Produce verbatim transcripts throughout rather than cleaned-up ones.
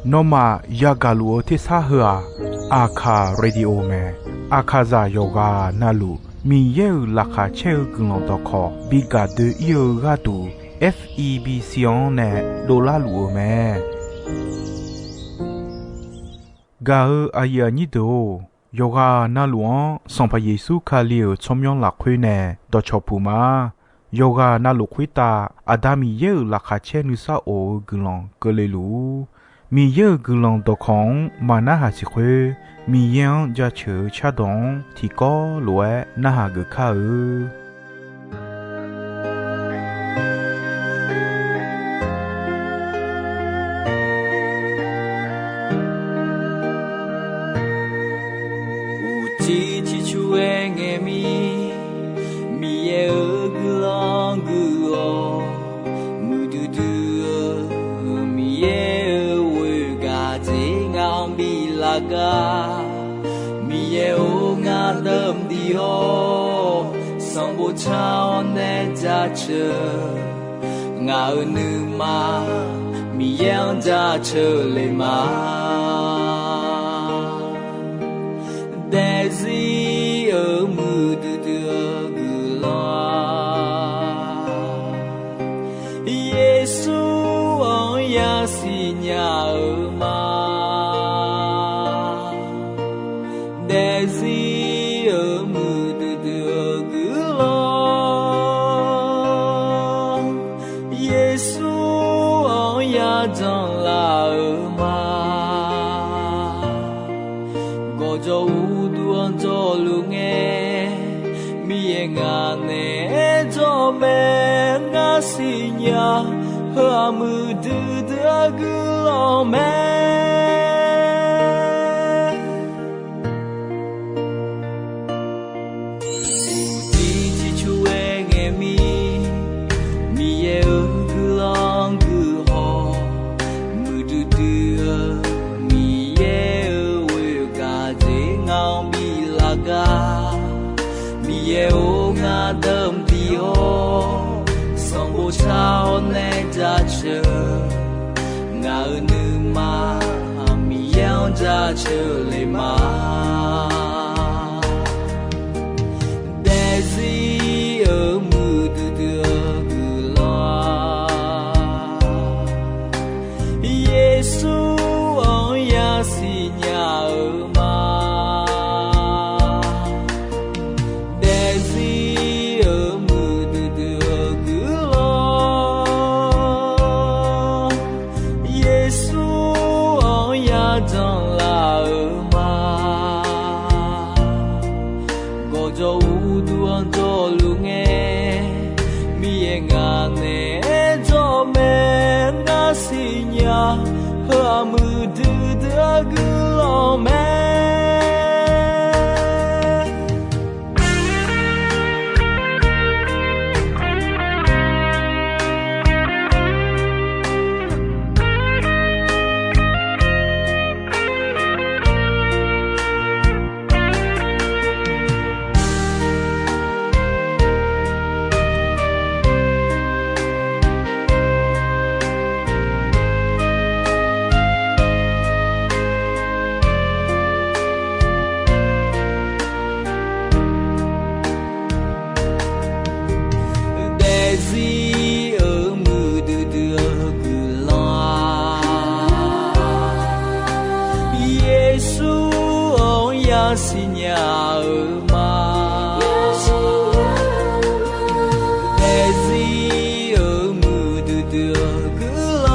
Nawmaf yagaq luf-eu tersar heu-aq, Aqkaq Radio mae. Aqkaqzaq yawqghaq navluf Miqyaer-euq laqkhaq caer-eu guiqlanq dawqkawq bi gaq doe-ir-eu gharduq, F E B C-anr nae dovlar luf-eu mae. Gaq-eu aqyuif aqnyir deuq-or, yawqghaq navluf-anr Sanqpaq Yeqsur Kali-euq tsawrmyanr lafkhoer nae dawqcawq puq ma. Yawqghaq navluf khoertav Aqda Miqyaer-euq laqkhaq caer nuisar of-eu guiqlanq keuvle luf-ur. Miqyaer-euq guiqlanq dawqkawq-anr maq narhaq siq khoer, Miqyaer-anr jaceuq-eu cardawq-anr tiqkawv lof-aer narhaq geuf kar-eu. Uqcif ciqcur-aer ngaeq mir, Miqyaer-euq guiqlanq guiq-awq. Muiqdui dui-eu Miqyaer-euq ghoer gaq dzer ngaq-anr bi laf gar. Miqyaer-or, ngaq deuq mqdiq-awr, sanqbof car-awr nae jaceuq. Ngaq-euq nuima Miqyaer-anr jaceuq le ma. Daefzir-euq muiqdui dui-eu guiqlanq-aq, Yeqsur-anr yasiq nya-eu ma. Daefzir-euq muiqdui dui-eu guiqlanq, Yeqsur-anr yajanq laf-eu ma. Gawqjawq uqduq-anr jawrluf ngae, Miqyaer ngaq naeq-aer jawr mae. Ngar siqnya, heu-aq muiqdui dui-eu guiqlanq mae. Uqcif ciqcur-aer ngaeq mir, Miqyaer-euq guiqlanq guiq haw. Muiqdui dui-eu Miqyaer-euq ghoer gaq dzer ngaq-anr bi laf gar. Miqyaer-or, ngaq deuq mqdiq-awr, sanqbof car-awr nae jaceuq. Ngaq-euq nuima Miqyaer-anr jaceuq le ma. Daefzir-euq muiqdui dui-eu guiqlanq-aq, Yeqsur-anr yasiq nya-eu ma. Daefzir-euq muiqdui dui-eu guiqlanq, Yeqsur-anr yajanq laf-eu ma. Gawqjawq uqduq-anr jawrluf ngae, Miqyaer ngaq naeq-aer jawr mae. Ngar siqnya, heu-aq muiqdui dui-eu guiqlanq mae. Daefzir-euq muiqdui dui-eu guiqlanq-aq, Yeqsur-anr yasiq nya-eu ma. Daefzir-euq muiqdui dui-eu guiqlanq,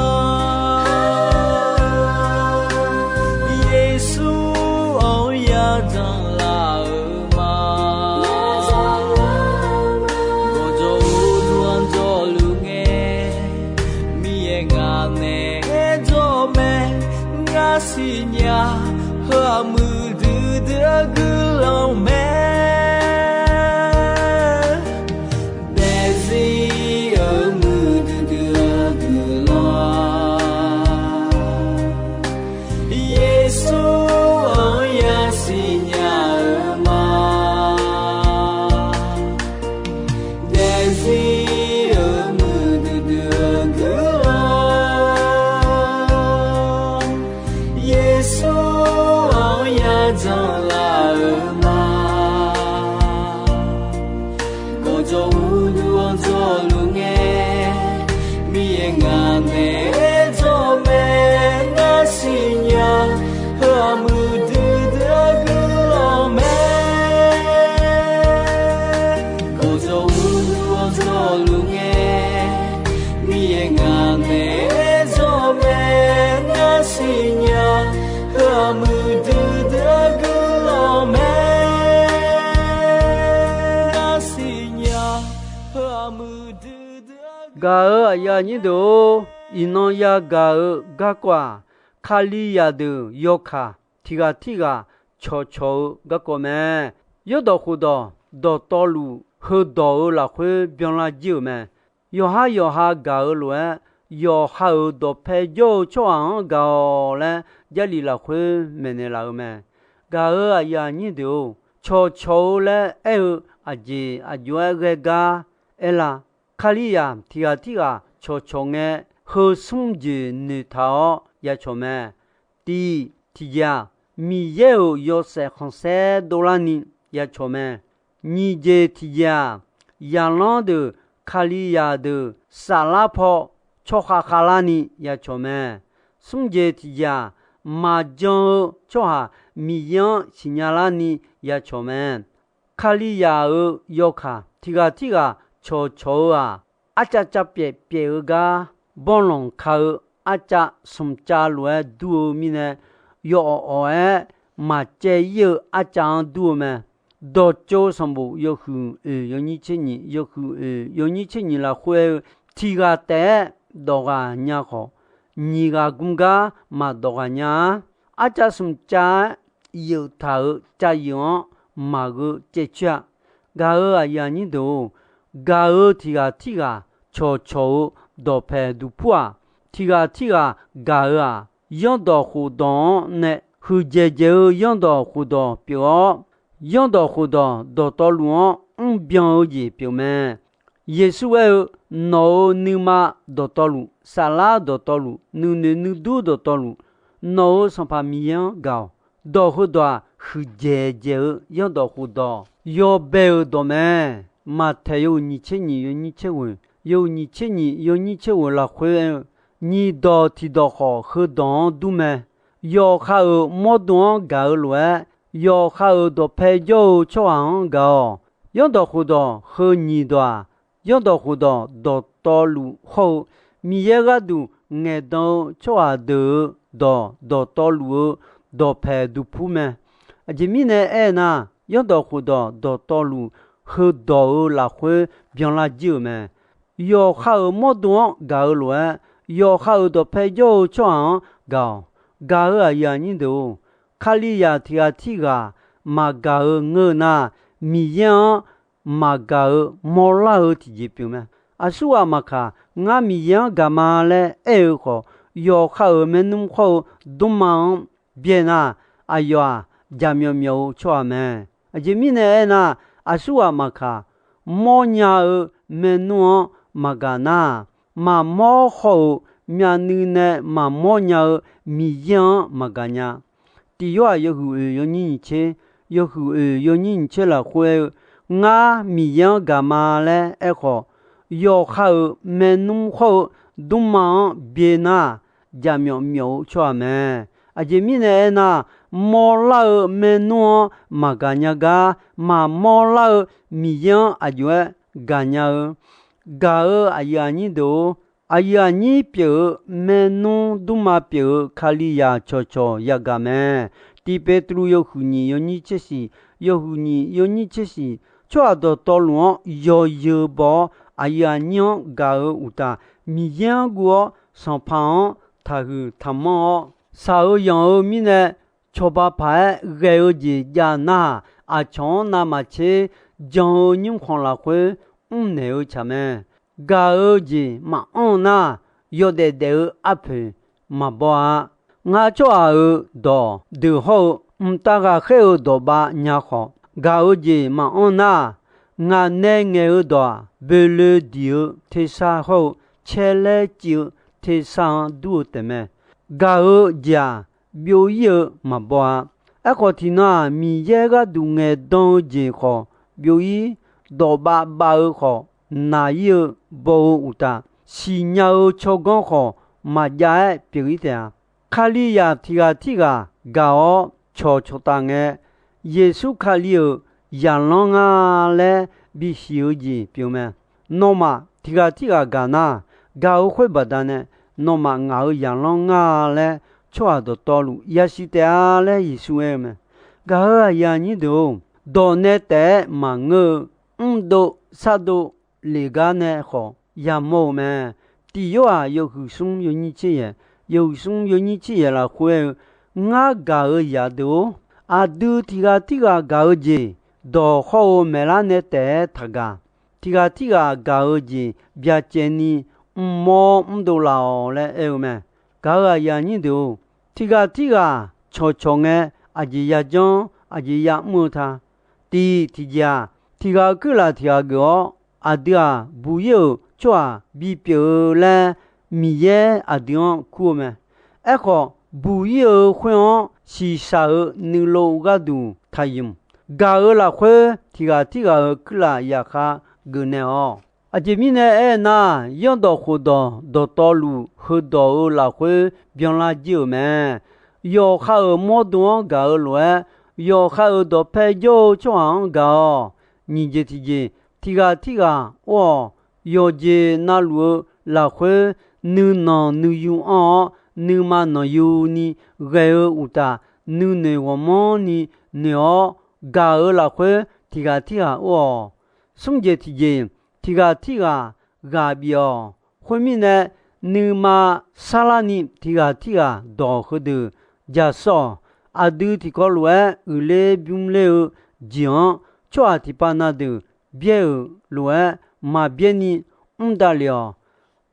Yeqsur-anr yajanq laf-eu ma. Gawqjawq uqduq-anr jawrluf ngae, Miqyaer ngaq naeq-aer jawr mae. Ngar siqnya, heu-aq muiqdui dui-eu guiqlanq mae. Daefzir-euq muiqdui dui-eu guiqlanq, Yeqsur-anr yasiq nya-eu ma. Daefzir-euq muiqdui dui-eu guiqlanq, Ngaq naeq-aer dzawr mae, ngar siqnya. Heu-aq muiqdui dui-eu guiqlanq mae. Gawqjawq uqduq-awr dzawrluf ngae, Miqyaer ngaq naeq-aer dzawr mae, ngar siqnya. Heu-aq muiqdui dui-eu guiqlanq mae. Ngar siqnya. Heu-aq muiqdui dui-eu guiqlanq mae. Gaq-euq aqyuif aqnyir deuq-or, iqnan yagaq-eu garkawv-aq, Kalizaq deuq yawkaq tiq ghaq tirghaq cawqcawq-eu garkawv mae. Zanrdawq khofdawq dawqtawvluf heudawq-euq lafkhoer byanlar jir-euq mae. Yawqhar yawqha gaq-eu lof-aer, yawqha-euq dawqpae jawr-eu tsawrhaq-anr gaq-awq laer, Jarlif lafkhoer maeqnaeq laf-eu mae. Gaq-euq aqyuif aqnyir deuq-or, cawqcawq-eu laer aer-eu aqjeq aqjox-aer ghae gar aerlar, Kalizaq tiq ghaq tirghaq cawqcawq ngae, heu smr jeq noeqtaq-awr yacawq mae. Tiq, tiqjeq-aq, Miqyaer-euq yawshaef khanqsaer dovlarni yacawq mae. Nyiq jeq tiqjeq-aq, zaqlanr deuq Kalizaq deuq saflar paw tsawrkhav khavlarni yacawq mae. Smr jeq tiqjeq-aq, maqjan-eu tsawrhaq Miqyaer-anr siqnya larni yacawq mae. Kalizaq-euq yawkaq tiq ghaq tirghaq cawqcawq-eu-aq, arcav cav pyaef pyaef-eu gar, banrlanq ka-eu arcav smq cav lof-aer dur-eu mirnae, yawawq awq-aer maqcaev ir-eu arcav-anr dur-eu mae. Dawqtsov sanqbof yawhuiq oeq yawnyir tser nyiq, yawhuiq oeq yawnyir tser nyiq lafkhoer-eu, tiq ghaq taef-aer dawq ghaq nya khawf, nyiq ghaq gmr gar maqdawq ghaq nya-a. Arcav smq cav-aer yeuf taq-euq cav yeuf-anr maqgheu caev coer-a. Gaq-euq aqyuif aqnyir deuq-or, gaq-eu tiq ghaq tirghaq cawqcawq-eu dawqpae duqpur-aq, tiq ghaq tirghaq gaq-eu-aq, zanrdawq khofdawq-anr nae huiqdzaeq dzaeq-eu zanrdawq khofdawq pyeuf-awr, zanrdawq khofdawq dawqtawvluf-anr mrbyan-eu jeq pyeuf mae. Yeqsur aer-eu, Nawq-euq nuima dawqtawvluf, saflar dawqtawvluf, nuinoeq nuidur dawqtawvluf, nawq-euq Sanqpaq Miqyaer-anr gaq-awq. Dawq heudawq-aq, huiqdzaeq dzaeq-eu zanrdawq khofdawq yawbae-euq dawq mae. Maqtaeq yawhuiq nyiq tser nyiq yawnyir tser ghoeq, yawhuiq nyiq tser nyiq yawnyir tser ghoeq lafkhoer aer-eu, nyiq dawq tiq dawq khawf heudawq-anr dur mae. Yawqha-euq mawrdo-anr gaq-eu lof-aer, yawqha-euq dawqpae jawr-eu tsawrhaq-anr gaq-awq. Zanrdawq khofdawq heu nyiq dawq-aq, zanrdawq khofdawq dawqtawvluf hawr-eu, Miqyaer gharduq ngaeqdan-eu tsawrhaq deuq-euq dawq dawqtawvluf-eu dawqpae duqpur mae. Aqjeq mirnae aernar, zanrdawq khofdawq dawqtawvluf heudawq-euq lafkhoer byanlar jir-euq mae. Yawqha-euq mawrdo-anr gaq-eu lof-aer, yawqha-euq dawqpae jawr-eu tsawrhaq-anr gaq-awq. Gaq-euq aqyuif aqnyir deuq-or, Kalizaq tiq ghaq tirghaq maqgaq-eu ngeur nar, Miqyaer-anr maqgaq-eu mawrlar-eu tiqjeq pyeuf mae. Aqsurghaq maqkaq, Ngar Miqyaer-anr gaq ma laer aer-eu khawf, yawqha-euq maernmr hawr-eu dmrma-anr byae nar, aqyawf-aq jaqmyawf myawf-eu tsawrhaq mae. Aqjeq mirnae aernar, aqsurghaq maqkaq, mawrnya-eu maernmr-anr maqgaq nar, maqmawr hawr-euq myavnuiv nae maqmawr nya-eu Miqyaer-anr maqgaq nya. Tiq Yorhaq yawhuiq oeq yawnyir nyiq tser, yawhuiq oeq yawnyir nyiq tser lafkhoer aer-eu, Ngar Miqyaer-anr gaq ma laer aerkhawf, yawqha-euq maernmr hawr-eu dmrma-anr byae nar, jaqmyawf myawf-eu tsawrhaq mae. Aqjeq mirnae aernar, mawrlar-eu maernmr-anr maqgaq nya gar, maqmawr lar-eu Miqyaer-anr aqjox-aer gaqnya-eu. Gaq-euq aqyuif aqnyir deuq-or, aqyuif aqnyir pyeuf-eu maernmr dmrma pyeuf-eu Kalizaq cawqcawq yagaq mae. Tiq Petru yawhuiq nyiq yawnyir tser shiq, yawhuiq nyiq yawnyir tser shiq, tsawrhaq dawqtawvluf-anr yawzeu baw-awr, aqyuif aqnyir-anr gaq-eu uqtaf, Miqyaer-anr guv-awr, Sanqpaq-anr taqhuiq taqmanr-awr, shaq-eu yanq-eu mirnae, cawba paq-aer ghae-eu jeq jav nar-aq, aqcawq-anr navmaqtser jan-eu nymrkhanq lafkhoer mrnaeq-eu tsaq mae. Gaq-eu jeq maqanr nar, yawdaef daef-eu arpoeq maqbaw-a. Ngar tsawrhaq-euq dawq deuq hawr-eu mqtav ghaqkhaer-euq dawq bav nya khawf, gaq-eu jeq maqanr nar, ngaq nae ngaeq-eu dawq-aq, boeloe diq-eu tersar hawr-eu caerlaer civ-eu tersar-anr dur-eu taef mae. Gaq-eu jeq-aq, byov ir-eu maqbaw-a. Aerkhawf, tiqnan-aq, Miqyaer gharduq ngaeqdan-eu jeq khawf byov ir, dawq bav bav-eu khawf naq ir-eu baw-eu uqtaf, siqnya-eu tsawrganr khawf maqjav-aer pyeuf-ir taef-a. Kalizaq tiq ghaq tirghaq gaq-awr cawqcawq taf ngae, Yeqsur Kali-euq zaqlanr nga laer bisiq-eu jeq pyeuf mae. Nawmaf tiq ghaq tirghaq gaq nar, gaq-eu khoer baqdanae nawmaf ngaq-euq zaqlanr nga laer tsawrhaq dawqtawvluf yasiq taef-a laer Yeqsur aer-eu mae. Gaq-euq aqyuif aqnyir deuq-or, dawq nae taef-aer maqngeur-eu mrdov sardov lef gar nae khawf yamawr-eu mae. Tiq Yorhaq yawhuiq smr yawnyir tser yaeq, yawhuiq smr yawnyir tser yaeq lafkhoer aer-eu, Ngar gaq-euq zaqdeuq-or, aqdui tiq ghaq tirghaq gaq-eu jeq dawq hawr-eu maeqlar nae taef-aer taqgaq. Tiq ghaq tirghaq gaq-eu jeq byacaevni mrmawr mrdov laf-awq laer aer-eu mae. Gaq-euq aqyuif aqnyir deuq-or, tiq ghaq tirghaq cawqcawq ngae, aqjeq yajanr aqjeq yamr-eu ta. Tiq tiqjeq-aq, tiq ghaq-euq kuirlaf tiq ghaq geuf-awr, aqdui-aq buq-ir-euq tsawrhaq bipyeuf-eu laer Miqyaer aqdui-anr kur-eu mae. Aerkhawf, buq-ir-eu khoer-anr shiqshaq-euq nuilov gharduq taqyamq. Gaq-euq lafkhoer tiq ghaq tirghaq-euq kuirlaf zaqkhav geufnaeq-awq. Aqjeq mirnae aernar, zanrdawq khofdawq dawqtawvluf heudawq-euq lafkhoer byanlar jir-euq mae. Yawqha-euq mawrdo-anr gaq-eu lof-aer, yawqha-euq dawqpae jawr-eu tsawrhaq-anr gaq-awq. Nyiq jeq tiqjeq, tiq ghaq tirghaq or-awq. Yawqjeq navluf-eu lafkhoer nuinanq nuiyu anr-awr, nuima nanqyuni ghae-eu uqtaf, nuinoeq ghawqmanrni noeq-awr gaq-euq lafkhoer tiq ghaq tirghaq or-awq. Smr jeq tiqjeq, tiq ghaq tirghaq ghaq bif-awq. Khoermirnae, nuima sarlarni tiq ghaq tirghaq dawq heudeuq ja sawr-awq. Aqdui tiqkawv lof-aer uiqler bymr ler-eu jeq-anr tsawrhaq tiqpav na deuq byaer-euq lof-aer maqbyaer ni mr davlef-awq.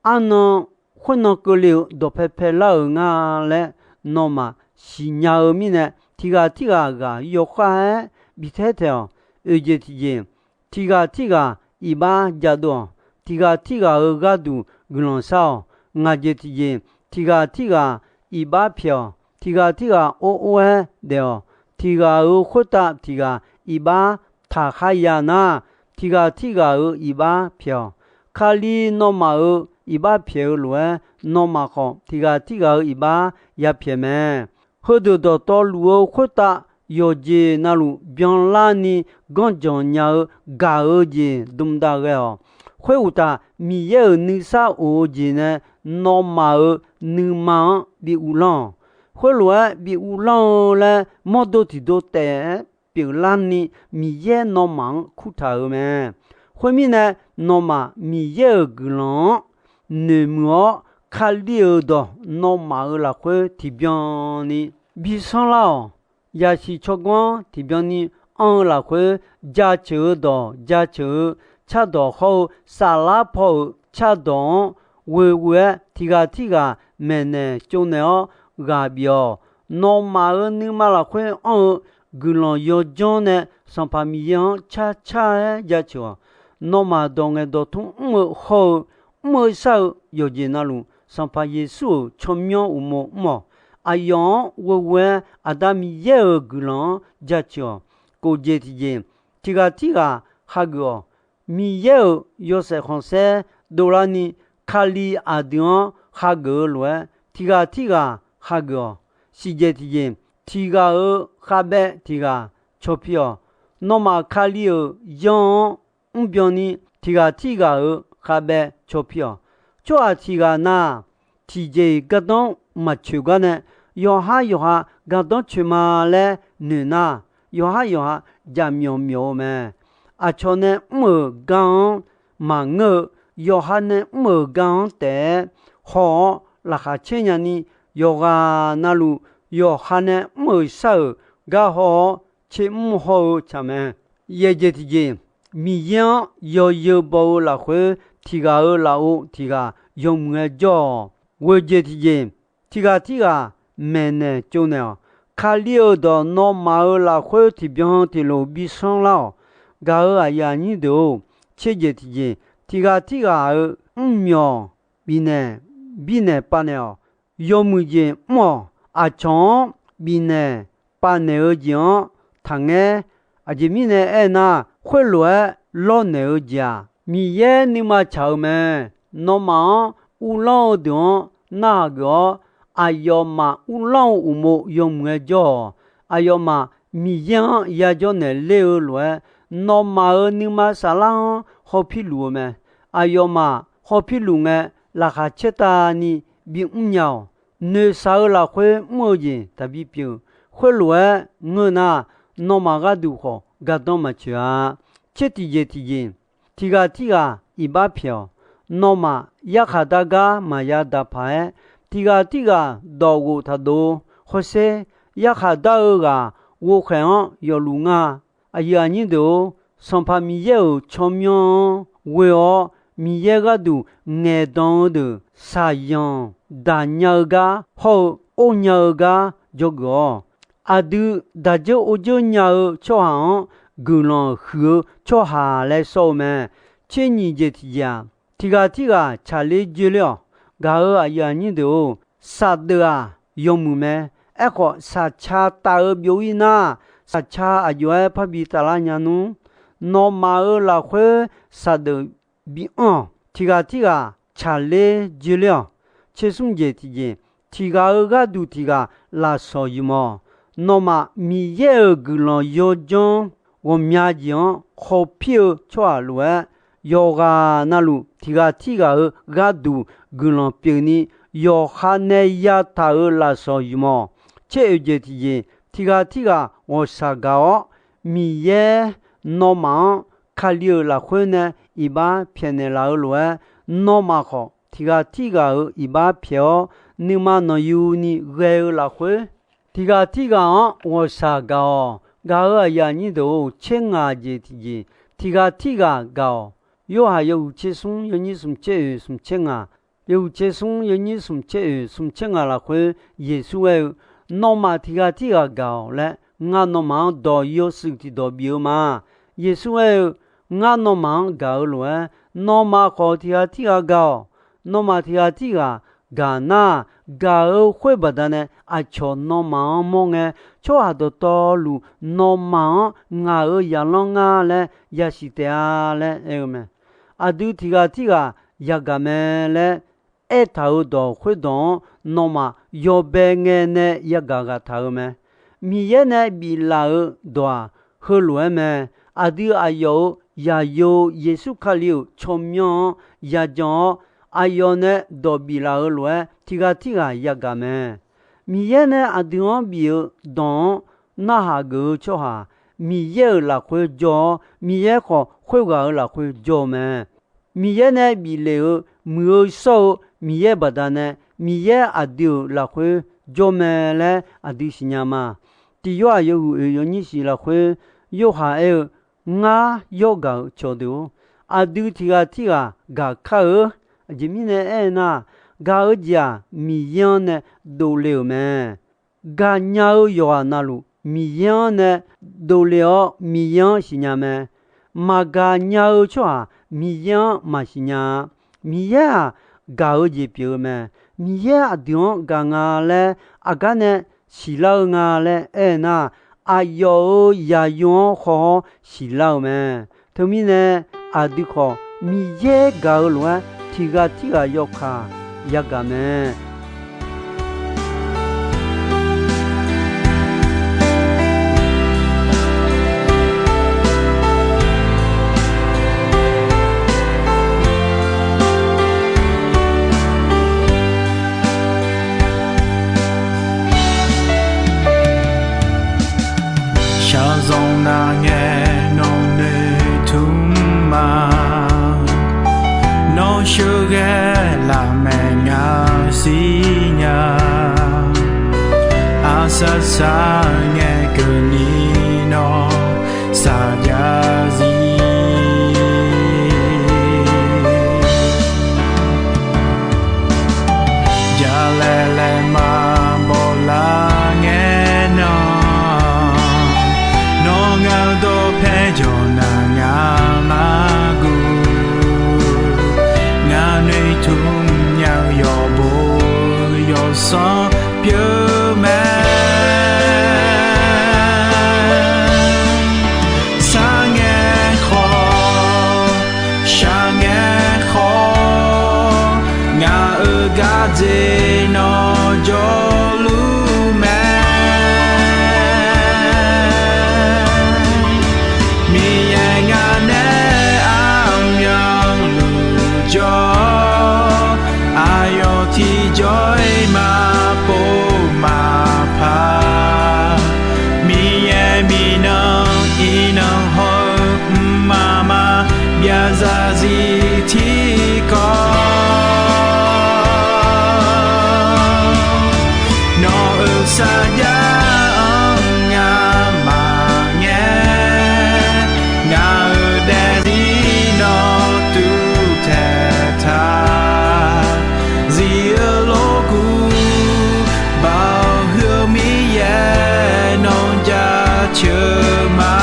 Arnan khoernan keuvle-euq dawqpae paelar-euq nga laer nawmaf siqnya-eu mirnae, tiq ghaq tirghaq ghaq yawkhav-aer bitaer taeq-awq. Oeq jeq tiqjeq, tiq ghaq tirghaq iqbax jadov-awq. Tiq ghaq tirghaq-euq gharduq guiqlanq shar-awq. Ngaq jeq tiqjeq, tiq ghaq tirghaq iqbax pyaeq-awq. Tiq ghaq tirghaq or or-aer daef-awq. Tiq ghaq-euq khoertav tiq ghaq iqbax taqkhar ya nar, tiq ghaq tirghaq-euq iqbax pyaeq-awq. Kali nawmaf-euq iqbax pyaeq-eu lof-aer, nawmaf khawf tiq ghaq tirghaq-euq iqbax yapyaeq mae. Heudeuq dawqtawvluf-eu khoertav yawqjeq navluf byanlarni ganrjanq nya-eu gaq-eu jeq dmdav ghae-awq. Khoeruqtaf, Miqyaer-euq nuisar of-eu jeq nae nawmaf-euq nuima-anr bi uvlanr-awq. Khoerlof-aer bi uvlanr-eu laer mawrdo tiqdov taef-aer pyeuflarni, Miqyaer nawmaf-anr kurtaq-euq mae. Khoermirnae, nawmaf Miqyaer-euq guiqlanq-anr noeqmuiq-awr, Kali-euq dawq nawmaf-euq lafkhoer tiqbyan ni bi sanrlar-awq. Yaqsiq tsawrganr tiqbyan ni anr-eu lafkhoer, jaceuq-eu dawq jaceuq-eu cardawq hawr-eu, saflar paw-euq cardawq-anr ghoeghoe-aer tiq ghaq tirghaq maeqnaeq tsovnaeq-awr ghaq bif-awq. Nawmaf-euq nuima lafkhoer anr-eu guiqlanq yawdzanr nae Sanqpaq Miqyaer-anr carcar-aer jaceuq-awq. Nawmaf dawq ngaeq dawqtmr mr-eu hawr-eu, mr-eu shar-eu yawqjeq navluf, Sanqpaq Yeqsur-euq tsawrmyanr uqmov mr-awq. Aqyawf-anr ghoeghoe-aer Aqda Miqyaer-euq guiqlanq-anr jaceuq-awq. Kof jeq tiqjeq, tiq ghaq tirghaq hageuf-awq. Miqyaer-euq yawshaef khanqsaer dovlarni, Kali aqdui-anr hageuf-eu lof-aer, tiq ghaq tirghaq hageuf-awq. Siqjeq tiqjeq, tiq ghaq-euq khavbaev tiq ghaq caw pi-awq. Nawmaf Kali-euq yanr-anr mrbyan ni, tiq ghaq tirghaq-euq khavbaev caw pi-awq. Tsawrhaq tiq ghaq na, tiqjeq-iq gardanr maqcoeq gar nae, yawqhar yawqha gardanr coeq ma laer noeq nar, yawqhar yawqha jaqmyawf myawf-eu mae. Aqcawq nae mr-euq gar-anr maqngeur-eu, yawqha nae mr-euq gar-anr taef-aer haw-awr laqkhaq caer nyani, yawqghaq navluf yawqha nae mr-euq shar-euq gar haw-awr tsermr haw-eu tsaq mae. Yaeq jeq tiqjeq, Miqyaer-anr yawzeu baw-eu lafkhoer, tiq ghaq-euq lafov tiq ghaq yawmuiq-aer jawr-awq. Ghoeq jeq tiqjeq, tiq ghaq tirghaq maeqnaeq tsovnaeq-awq. Kali-euq dawq nawmaf-euq lafkhoer tiqbyan tiqlof bi sanrlar-awq. Gaq-euq aqyuif aqnyir deuq-or, tser jeq tiqjeq, tiq ghaq tirghaq-euq mrmyawq bifnaeq birnaeq pavnaeq-awq. Yawmuiq jeq mr-awq. Aqcawq-anr bifnaeq pavnaeq-eu jeq-anr taqngaer. Aqjeq mirnae aernar, khoerlof-aer lawrnaeq-eu jeq-aq, Miqyaer nuima tsaq-eu mae. Nawmaf-anr uvlanr-eu deuq-anr narhaq geuf-awr, aqyawfmaf uvlanr-eu uqmov yawmuiq-aer jawr-awq. Aqyawfmaf Miqyaer-anr yajawr naeqler-eu lof-aer, nawmaf-euq nuima saflar-anr hawpirluf-eu mae. Aqyawfmaf hawpirluf ngae, laqkhaq caertavni bimr nya-awq. Noeqshaq-eu lafkhoer mr-eu jeq taqbi pyeuf. Khoerlof-aer ngeur nar, nawmaf gharduq khawf gardanr maqtsoeq-a. Tser tiqjeq tiqjeq, tiq ghaq tirghaq iqbax pyaeq-awq. Nawmaf yarkhaq dar gar maqya daq paq-aer, tiq ghaq tirghaq dawq ghof taq dov. Hawsher, yarkhaq dar-eu ghaq ghovkhaeq-anr yawfluf nga. Aqyuif aqnyir deuq-or, Sanqpaq Miqyaer-euq tsawrmyanr-anr ghoe-awr, Miqyaer gharduq ngaeqdan-eu deuq shaqzanq daq nya-eu gar hawr-eu or nya-eu gar dzawgeuf-awq. Aqdui daq dzeur or dzeur nya-eu tsawrhaq-anr guiqlanq huiq-eu tsawrhaq laer sawr-eu mae. Tser nyiq jeq tiqjeq-aq, tiq ghaq tirghaq tsaqler dzoerler-awq. Gaq-euq aqyuif aqnyir deuq-or, saqdeuq-aq yawmuiq mae. Aerkhawf, saqca taf-eu byov-ir nar, saqca aqjox-aer parbi taflar nya nmr. Nawmaf-euq lafkhoer saqdeuq bianr-awq. Tiq ghaq tirghaq tsaqler dzoerler-awq. Tser smr jeq tiqjeq, tiq ghaq-euq gharduq tiq ghaq lafsawq ymq-awq. Nawmaf Miqyaer-euq guiqlanq yawdzanr ghawqmya jeq-anr khawpir-eu tsawrhaq lof-aer, yawqghaq navluf tiq ghaq tirghaq-euq gharduq guiqlanq pyeufni, yawqha nae yataq-euq lafsawq ymq-awq. Tser oeq jeq tiqjeq, tiq ghaq tirghaq ghawqshaq gaq-awr, Miqyaer nawmaf-anr Kali-euq lafkhoer nae iqbax pyaeqnaeq laf-eu lof-aer, nawmaf khawf tiq ghaq tirghaq-euq iqbax pyaeq-awr, nuima nanqyuni ghae-eu lafkhoer, tiq ghaq tirghaq-anr ghawqshaq gaq-awq. Gaq-euq aqyuif aqnyir deuq-or, tser ngaq jeq tiqjeq, tiq ghaq tirghaq gaq-awq. Yorhaq yawhuiq tser smr yawnyir smq tser oeq smq tser ngaq, yawhuiq tser smr yawnyir smq tser oeq smq tser ngaq lafkhoer, Yeqsur aer-eu, Nawmaf tiq ghaq tirghaq gaq-awq laer, ngar nawmaf-anr dawq yawshuif tiqdawq bif-eu ma. Yeqsur aer-eu, Ngar nawmaf-anr gaq-eu lof-aer, nawmaf khawf tiq ghaq tirghaq gaq-awq. Nawmaf tiq ghaq tirghaq gaq nar, gaq-eu khoer baqdanae aqcawq nawmaf-anr mawr ngae, tsawrhaq dawqtawvluf nawmaf-anr ngaq-euq zaqlanr ngar laer yasiq taef-a laer aer-eu mae. Aqdui tiq ghaq tirghaq yagaq mae laer aertaq-euq dawq khoerdawq-anr nawmaf yawbae ngae nae yagaq ghaq taq-eu mae. Miqyaer nae biflaf-euq dawq-aq, heulof-aer mae. Aqdui aqyawf-euq zaqyo Yeqsur Kali-euq tsawrmyanr-anr yajan-awr, aqyawf nae dawq biflaf-euq lof-aer tiq ghaq tirghaq yagaq mae. Miqyaer nae aqdui-anr bif-eu dawq-anr narhaq geuf-eu tsawrhaq, Miqyaer-euq lafkhoer jawr-awr, Miqyaer khawf khoerghaq-euq lafkhoer jawr-eu mae. Miqyaer nae biflef-eu muiq-eu shawr-eu Miqyaer baqdanae, Miqyaer aqdui-euq lafkhoer jawr mae laer aqdui siqnya ma. Tiq Yorhaq yawhuiq oeq yawnyir shiq lafkhoer, Yorhaq aer-eu, Ngar yawrgaq-euq cawqdeuq-or, aqdui tiq ghaq tirghaq gaq kar-eu. Aqjeq mirnae aernar, gaq-eu jeq-aq, Miqyaer-anr nae dovle-euq mae. Gaqnya-eu yawqghaq navluf, Miqyaer-anr nae dovle-awr Miqyaer-anr siqnya mae. Maqgaq nya-eu tsawrhaq Miqyaer-anr maqsiq nya-a. Miqyaer-aq, gaq-eu jeq pyeuf-eu mae. Miqyaer aqdui-anr gaq nga laer aqgar nae siqlar-eu nga laer aernar, aqyawf-euq zaqyo-anr haw-awr siqlar-eu mae. Teumirnae, aqdui khawf Miqyaer gaq-eu lof-aer tiq ghaq tirghaq yawkaq yagaq mae. 小松那年农女图马，农学院拉美亚西亚，阿萨萨耶格尼诺。 Sajazi jalele ma bola ngena, nawngaq dawqpae jawrnar ngaq margur, ngaq noeqtmq nya-eu yawqbo yawsanr pyeuf mae. Sharngae khawf, sharngae khawf, gardzer nawr jawrluf mae. Miqyaer ngaq nae aqmyanluf jawr, aqyawf tiqjawr-iq maqpov maqpar. Miqyaer miqnan iqnan hawr-eu mqmaq maqbyav zarzir tiqkawv, nawq-euq sarjax-anr ngamaf ngae, ngaq-euq daefzir nawr tuvtaeq taq. Zif-eu lorkuv, Baoq huiq-eu Miqyaer nawr jaceuq ma.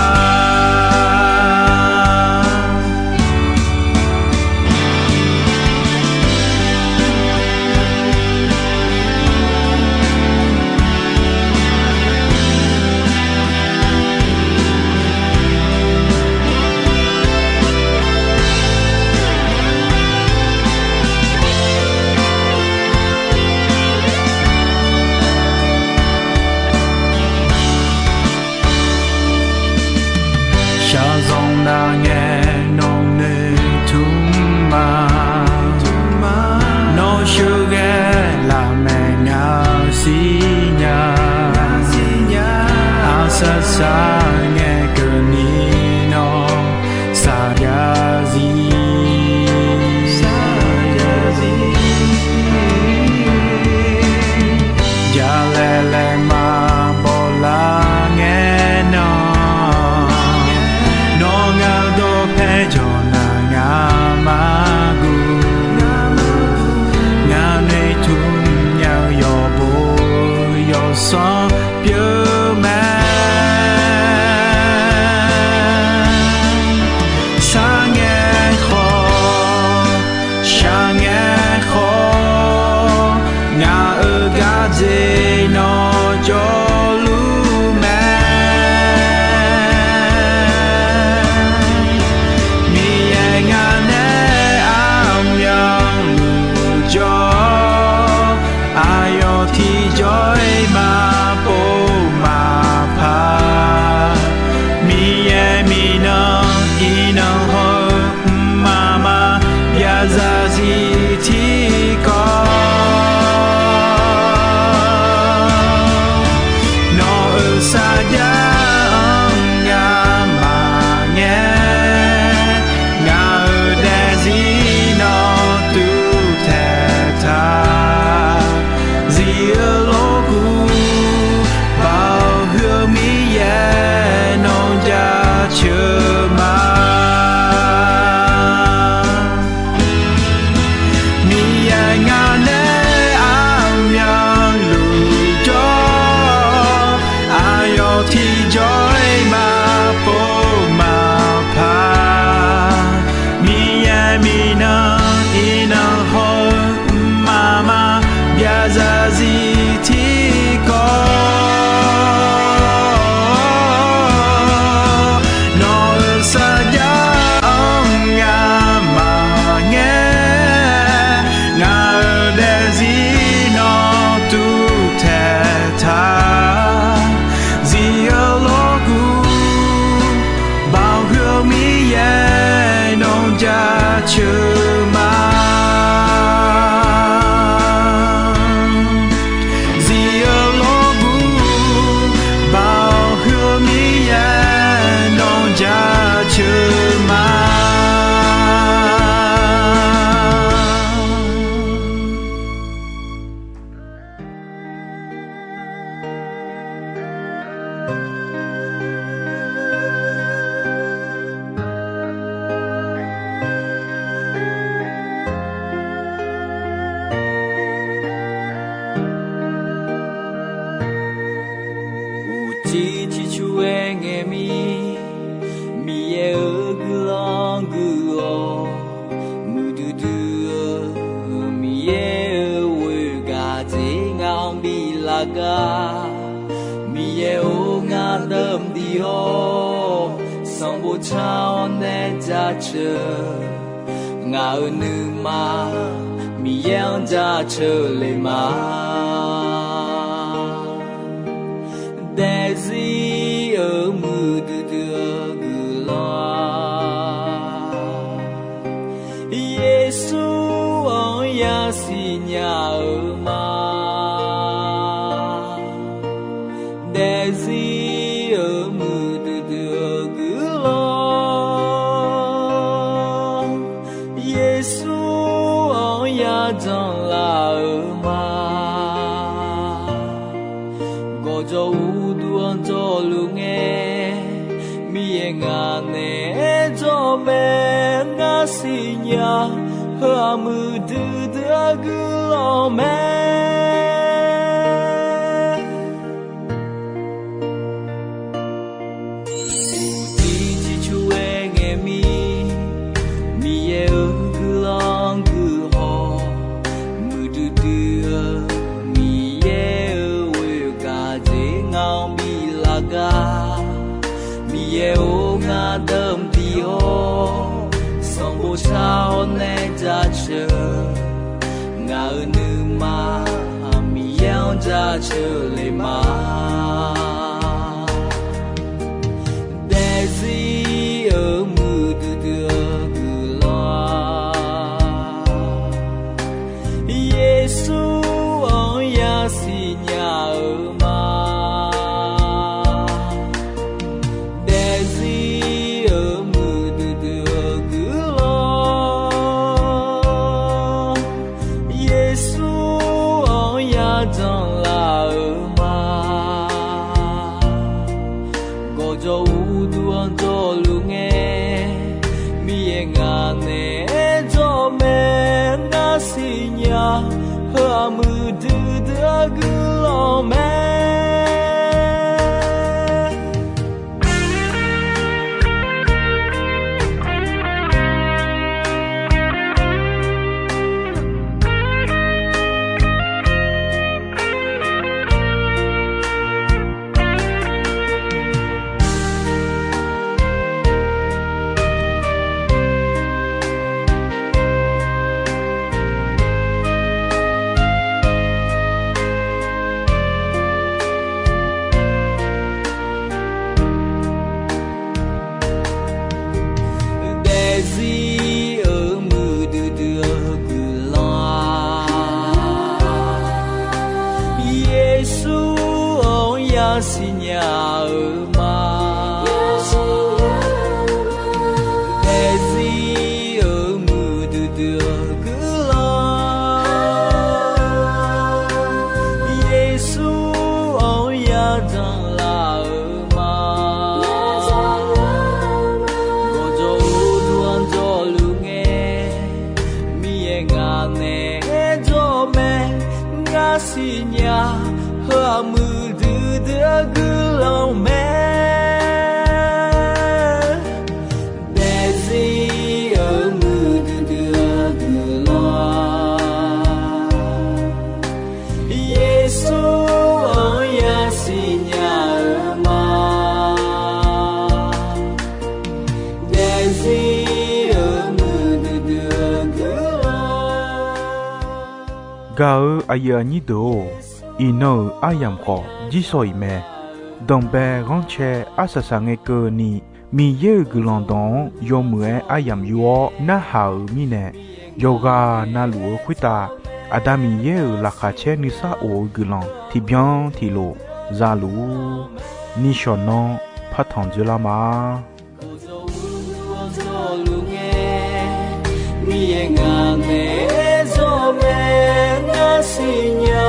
Shaqzanq nar ngae nawq noeqtmq ma. Nawr sheuqghae lafmaeq ngaq-eu sirnya. Arsaq saq ngae keuvni nawr saqjav zir. Jalaeq laeqma bawlar ngae nawr, nawr ngaq-eu dawqpae jawq nar ngaq maqguv. Ngaq noeqtmq nya-eu yawqbo yawsanr pyeuf mae. Sharngae khawf, sharngae khawf, ngaq-euq gardzer nawr jawrluf mae. Miqyaer ngaq nae aqmyanluf jawr, aqyawf tiqjawr-iq maqpov maqpar. Miqyaer miqnan iqnan hawr-eu mqmaq maqbyav zarzir tiqkawv, nawq-euq sarjax-anr ngamaf ngae, ngaq-euq daefzir nawr tuvtaeq taq. Zif-eu lorkuv, Baoq huiq-eu Miqyaer nawr jaceuq ma. Miqyaer ngaq nae aqmyanluf jawr, aqyawf tiqjawr-iq maqpov maqpar. Miqyaer miqnan iqnan hawr-eu mqmaq maqbyav zarzir tiqkawv, nawq-euq sarjax-anr ngamaf ngae, ngaq-euq daefzir nawr tuvtaeq taq. Zif-eu lorkuv, Baoq huiq-eu Miqyaer nawr jaceuq ma. Zif-eu lorkuv, Baoq huiq-eu Miqyaer nawr jaceuq ma. Uqcif ciqcur-aer ngae mir, Miqyaer-euq guiqlanq guiq-awq. Muiqdui dui-eu Miqyaer-euq ghoer gaqdzer ngaq-anr bi lar gar. Miqyaer-or, ngaq deuq mqdiq-awr, sanqbof car-awr nae jaceuq. Ngaq-euq nuima Miqyaer-anr jaceuq le ma. Daefzir-euq muiqdui dui-eu guiqlanq-aq, Yeqsur-anr yasiq nya-eu ma. Daefzir-euq muiqdui dui-eu guiqlanq, Yeqsur-anr yajanr laf-eu ma. Gawqjawq uqduq-anr jawrluf ngae, Miqyaer ngaq naeq-aer jawr mae. Ngar siqnya, heu-aq muiqdui dui-eu guiqlanq mae. Uqcif ciqcur-aer ngaeq mir, Miqyaer-euq guiqlanq guiqhaw, muiqdui dui-eu Miqyaer-euq ghoer-eu gaq jeq ngaq-anr biflaf gar. Miqyaer-or, ngar dawqmq diq-awr, sanqbof shar-awr nae jaceuq, ngaq-euq nuima Miqyaer-anr jaceuq le ma. Daefzir-euq muiqdui dui-eu guiqlanq, Yeqsur-anr yasiq nya-eu ma. Daefzir-euq muiqdui dui-eu guiqlanq, Yeqsur-anr yajanr laf-eu ma. Gawqjawq uqduq-anr jawrluf ngae, Miqyaer ngaq naeq-aer jawr mae. Ngar siqnya, heu-aq muiqdui dui-eu guiqlanq mae. Daefzir-euq muiqdui dui-eu guiqlanq-aq, Yeqsur-anr yasiq nya-eu ma. Daefzir-euq muiqdui dui-eu guiqlanq, Yeqsur-anr yajanr laf-eu ma. Gawqjawq uqduq-anr jawrluf ngae, Miqyaer ngaq naeq-aer jawr mae. Ngar siqnya, heu-aq muiqdui dui-eu guiqlanq mae. Daefzir-euq muiqdui dui-eu guiqlanq-aq, Yeqsur-anr yasiq nya-eu ma. Daefzir-euq muiqdui dui-eu guiqlanq. Gaq-eu aqyuif aqnyir deuq-or, iqnan-euq aryamq khawf jirsawq iq mae. Danqbae ghanrcae arsaq saq ngae keuvni, Miqyaer-euq guiqlanq dawq-anr yawmuiq-aer aryamq yur-awr narhaq-euq mirnae, yawqghaq na luf-eu khoertav Aqda Miqyaer-euq laqkhaq caer nuisar of-eu guiqlanq tiqbyan tiqlof za luf-ur. Nishawq nanr partanq dzoerlar ma. Miqyaer ngaq naeq-aer jawr mae. Ngar siqnya,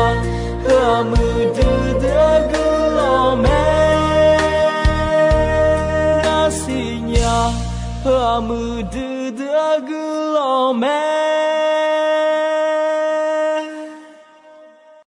heu-aq muiqdui dui-eu guiqlanq mae. Ngar siqnya, heu-aq muiqdui